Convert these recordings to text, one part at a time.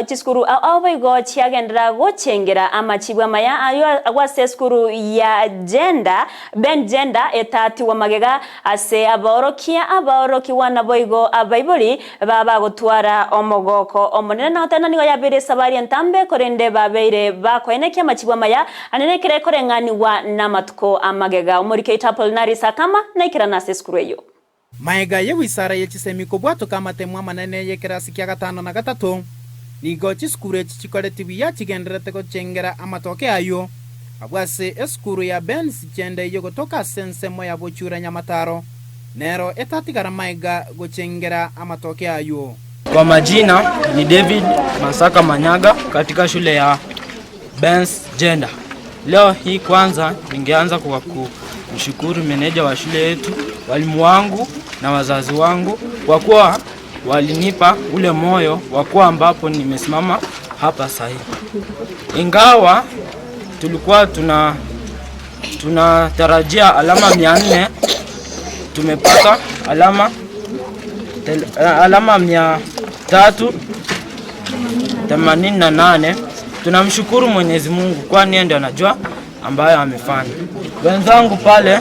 Chisukuru ao boigo chiagenderera gochengera amachibu amaya ayio agwo ase esukuru ya Gender, Ben Gender etatigwa magega ase abaorokia abaorokigwa naboigo abaibori babagotwara omogoko omonene na goteba nigo yabeire esabari entambe korende babeire bakoenekia amachibu amaya ande nekero ekoreng'anigwa namatuko amagega. Omoriki oito Apollinaris Akama naikerana ase esukuru eyio. Magega y'ewisara ye chisemi kobwatoka amatemo amanene y'ekerasi kia gatano na gatato, nigo chisukuru echi chikoreti buya chigendererete gochengera amatoke ayio abwo ase esukuru ya Benz Chende eyio gotoka ase ensemo ya Bochura Nyamataro nero etatigara magega gochengera amatoke ayio. Kwa majina ni David Masaka Manyaga katika shule ya Benz Gender. Leo hii kwanza ningeanza kwa kumshukuru meneja wa shule yetu, walimu wangu na wazazi wangu kwa kuwa walinipa ule moyo wa kuwa ambapo nimesimama hapa sahii. Ingawa tulikuwa tunatarajia alama 400, tumepata alama 388. Tunamshukuru Mwenyezi Mungu kwani yeye ndiye anajua ambayo amefanya. Wenzangu pale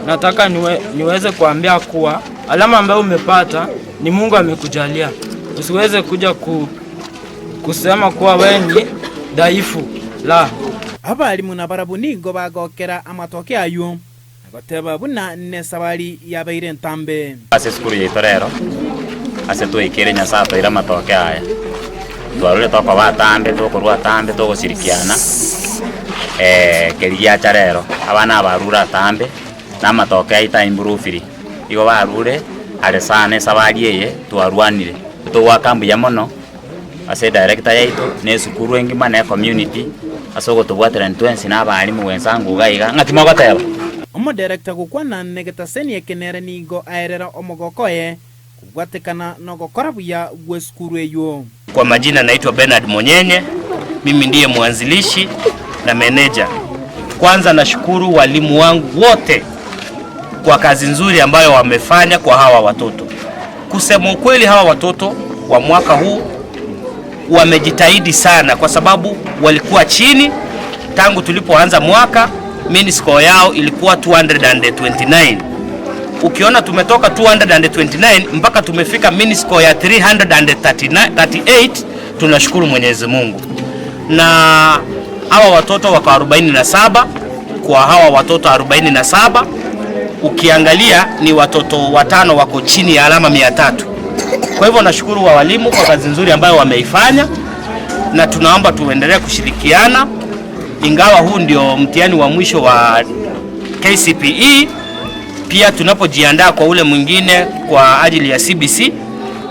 nataka niweze kuambia kuwa alama ambayo umepata ni Mungu amekujalia. Usiweze kuja kusema kuwa wewe ni dhaifu. La. Abalimu nabarabwo nigo bagokera amatoke ayio na goteba buna nesabari yabeire entambe. Ase esukuru yaito rero, ase twaikire Nyasaye atoire amatoke aya, twarure tokoba atambe, tokorwa atambe, togoshirikiana keria giacha rero, abana aba barure atambe, na amatoke aito aimprovire, igo barure are sana esabari eye twarwanire, togoaka mbuya mono ase edirector yaito, na esukuru engima, na ecommunity, ase ogotobwaterania twensi na abalimu wensangu iga iga, ng'aki mogoteba? Omodirector gokwana negetaseni eke nere nigo aerera omogoko oye kobwatekana nogokora buya gw'esukuru eyio. Kwa majina naitwa Bernard Monyenye, mimi ndiye mwanzilishi na meneja. Kwanza nashukuru walimu wangu wote kwa kazi nzuri ambayo wamefanya kwa hawa watoto. Kusema ukweli, hawa watoto wa mwaka huu wamejitahidi sana kwa sababu walikuwa chini tangu tulipoanza mwaka. Mean score yao ilikuwa 229. Ukiona tumetoka 229 mpaka tumefika mean score ya 338, tunashukuru Mwenyezi Mungu. Na hawa watoto wako 47. Kwa hawa watoto 47, ukiangalia ni watoto watano wako chini ya alama 300. Kwa hivyo nashukuru wa walimu kwa kazi nzuri ambayo wameifanya, na tunaomba tuendelee kushirikiana, ingawa huu ndio mtihani wa mwisho wa KCPE. Pia tunapojiandaa kwa ule mwingine kwa ajili ya CBC,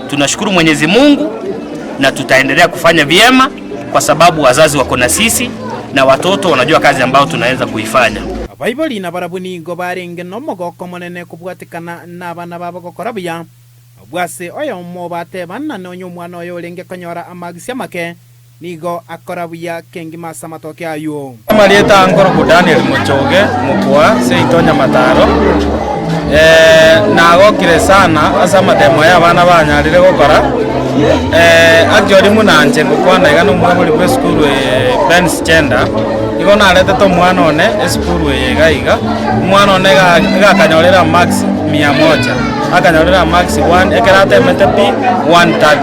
tunashukuru Mwenyezi Mungu na tutaendelea kufanya vyema kwa sababu wazazi wako na sisi na watoto wanajua kazi ambayo tunaweza kuifanya. Abaibori nabarabwo nigo barenge nomogoko monene kobwatekana na abana babo gokora buya obwase oyomo batebana nonye omwana oyo orenge konyora amagisi amake nigo akora buya kengima ase amatoke aywo. Amarieta nkoroku Daniel Muchoge mukwa seito Nyamataro. Nagokire sana ase amatemo ya abana banyarire gokora. Actually munanche ngokwana iga nomwana ori bwa esukuru Benz Gender. Igo naretete omwana one esukuru eye iga iga. Omwana one iga akanyorera marks 100. Akanyorera marks 1 ekero atemete P 130.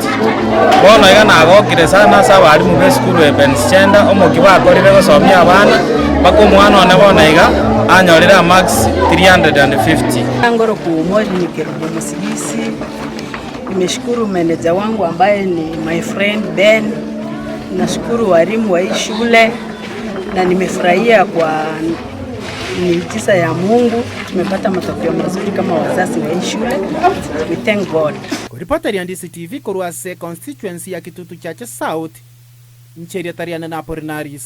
Bono iga nagokire sana ase abarimu ba esukuru eye Benz Gender omoki bakorire gosomia abana mpaka omwana one bono iga anyorera marks 350. Ngoro kuumori ni Kerubo Musigisi. Nimeshukuru meneja wangu ambaye ni my friend Ben. Nashukuru walimu wa hii shule na nimefurahia kwa miujiza ya Mungu tumepata matokeo mazuri kama wazazi wa hii shule. We thank God. Koripota ya DCTV korwa ase constituency ya Kitutu Chache South, Ncheria Tariana na Apollinaris.